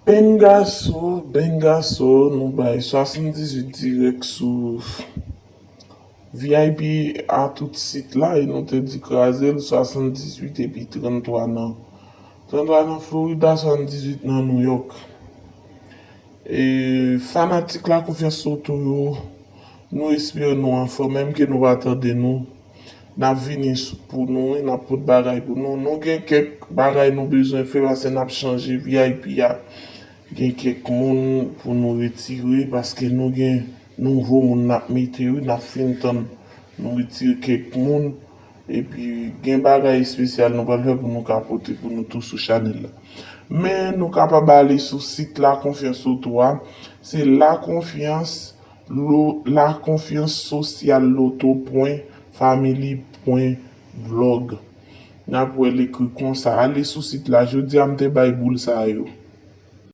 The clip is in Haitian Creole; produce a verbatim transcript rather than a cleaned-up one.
Bengaso, bengaso, nou bay swasanndizuit dirèk sou V I P a tout sit la e nou te di kraze l swasanndizuit epi tranntwa nan tranntwa nan Florida, swasanndizuit nan New York. E fanatik La Confiance Auto yo, nou espere nou anfòm, menm ke nou pa tande nou. N ap vini pou nou, wi, n ap pot bagay pou nou. Nou gen kèk bagay nou bezwen fè, paske n ap chanje V I P a. Gen kèk moun pou nou retire, paske nou gen nouvo moun n ap mete, wi, n ap fin tann nou retire kèk moun. Epi gen bagay espesyal nou pral fè pou nou ka pote pou nou tou sou chanèl la. Men nou kapab ale sou sit La Confiance Auto a. Se La Confiance Lo, La Confiance Sociale Loto pwen family pwen blog. N ap wè l ekri konsa. Ale sou sit la. Jodi a m te bay boul sa yo.